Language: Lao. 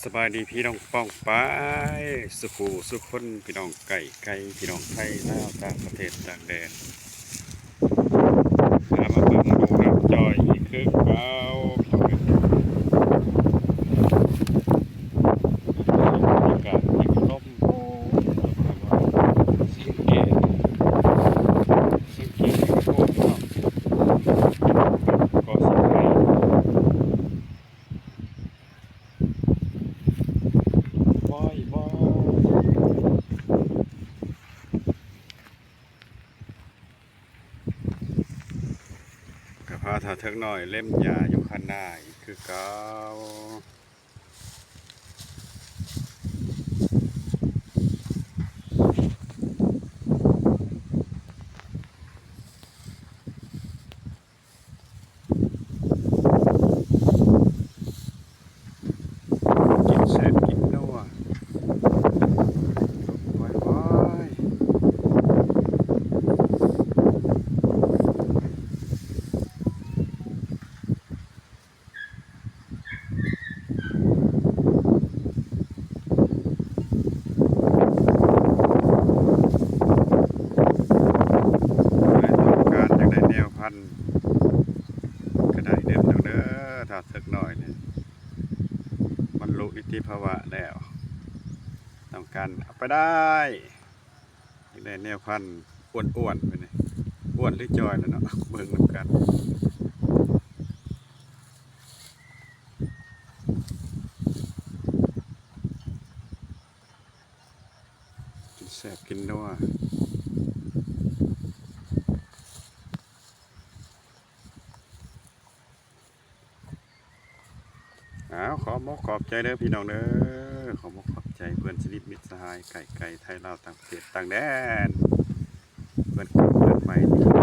ສະບາຍດີພີ່ນ້ອງປ້ອງປາຍ ສຸຂູສຸຄົນ ພີ່ນ້ອງໃກ້ໄກ ພີ່ນ້ອງໄທລາວ ຕ່າງປະເທດຕ່າງແດນ ພາມາເບິ່ງດູນ້ອງຈອຍອີກຄືເກົ່າ ພີ່ນ້ອງເອີຍ. ບັນຍາກາດທີ່ລົມ ໂອ້ຍ ສັງເກດ ສັງເກດ ໂອ້ຍ ເນາະ ກໍສິໄດ້ ບອຍ ບອຍ ກໍພາທ້າເຖິກນ້ອຍເລັມຫຍ້າຢູ່ຄັນນາອີກຄືເກົ່າ. ກິນແຊບກິນນົວ ບອຍ ບອຍ. ຜູ້ໃດຕ້ອງການຢາກໄດ້ແນວພັນກໍໄດ້ເດີພີ່ນ້ອງເດີ ຖ້າເຖິກນ້ອຍນີ້ ບັນລຸນິຕິພາວະແລ້ວ ຕ້ອງການເອົາໄປໄດ້. ຢາກໄດ້ແນວພັນອ້ວນໆ ໄປນີ້ ອ້ວນຫຼືຈ່ອຍແລ້ວເນາະ ເບິ່ງນຳກັນ. ກິນແຊບກິນນົວ ອ້າວ ຂອບອົກຂອບໃຈເດີພີ່ນ້ອງເດີ ຂອບອົກຂອບໃຈເພື່ອນສະໜິດມິດສະຫາຍ ໃກ້ໄກໄທລາວ ຕ່າງປະເທດຕ່າງແດນ ເພື່ອນເກົ່າເພື່ອນໃໝ່ທີ່ເຂົ້າ